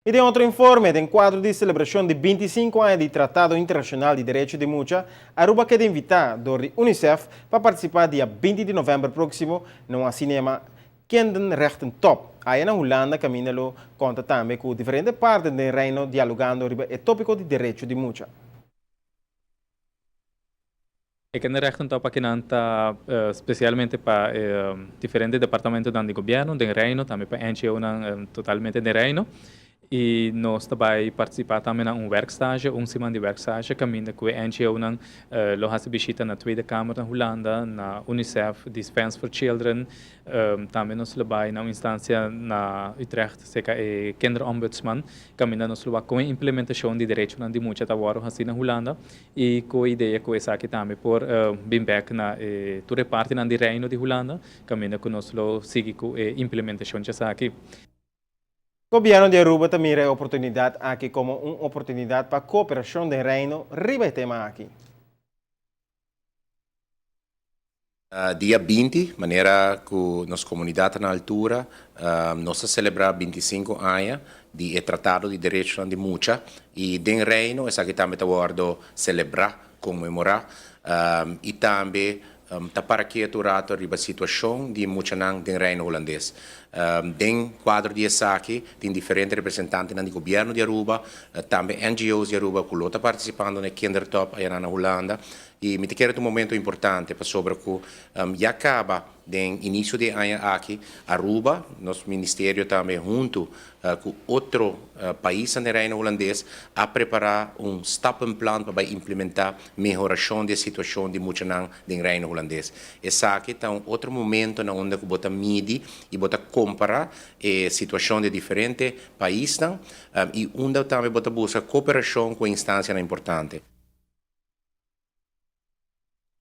I den otro informe, den kuadro di selebrashon di 25 aña di Tratado Internashonal di Derecho di Mucha, Aruba keda invitá dor di UNICEF pa partisipá dia 20 di novèmber próksimo na un asina yamá Kinderrechten Top. Aya na Hulanda kaminda lo konta tambe ku diferente parten den Reino dialogando riba e tópiko di derecho di mucha. E Kinderrechten Top akinan ta spesialmente pa e diferente departamentonan di gobièrnu den Reino, tambe pa NGOnan totalmente den Reino. I nos ta bai partisipá tambe na un werkstage, un siman di werkstage kaminda ku e NGOnan lo hasi bishita na Tweede Kamer na Hulanda, na UNICEF, Defence for Children. Tambe nos lo bai na un instansia na Utrecht serka e Kinderombudsman kaminda nos lo wak kon e implementashon di derechonan di mucha ta wòrdu hasi na Hulanda i ku e idea ku esaki tambe por bin bèk na e tur e partinan di Reino di Hulanda kaminda ku nos lo sigui ku e implementashon di esaki. Gobierno di Aruba ta mira e oportunidad aki como un oportunidad pa cooperacion den Reino riba e tema aki. Dia 20, manera ku nos komunidat ta na altura, nos ta selebrá 25 aña di e Tratado di Derechonan di Mucha i den Reino esaki tambe ta wòrdu selebrá, konmemorá i tambe ta para ketu un rato riba situashon di muchanan den Reino Hulandes. Den kuadro di esaki tin diferente representantenan di gobièrnu di Aruba, tambe NGO's di Aruba ku lo ta partisipando na e Kindertop ayanan na Hulanda. I mi ta kere ta un momento importante pasobra ku ya kaba den inisio di e aña aki Aruba, nos ministerio tambe huntu ku otro paisnan den Reino Hulandes a prepará un stappenplan pa bai implementá mehorashon di e situashon di muchanan den Reino Hulandes. Esaki ta un otro momento na unda ku bo ta midi i bo ta kompará e situashon di e diferente paisnan i unda tambe bo ta buska koperashon ku e instansianan importante.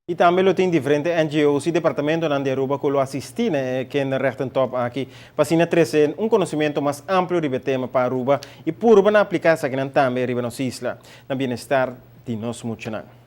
I tambe lo tin diferente NGO's i departamentonan di Aruba ku lo asistí na e Kinderrechtentop aki pa asina trese un konosementu mas amplio riba e tema pa Aruba i purba na apliká esakinan tambe riba nos isla na bienestar di nos muchanan.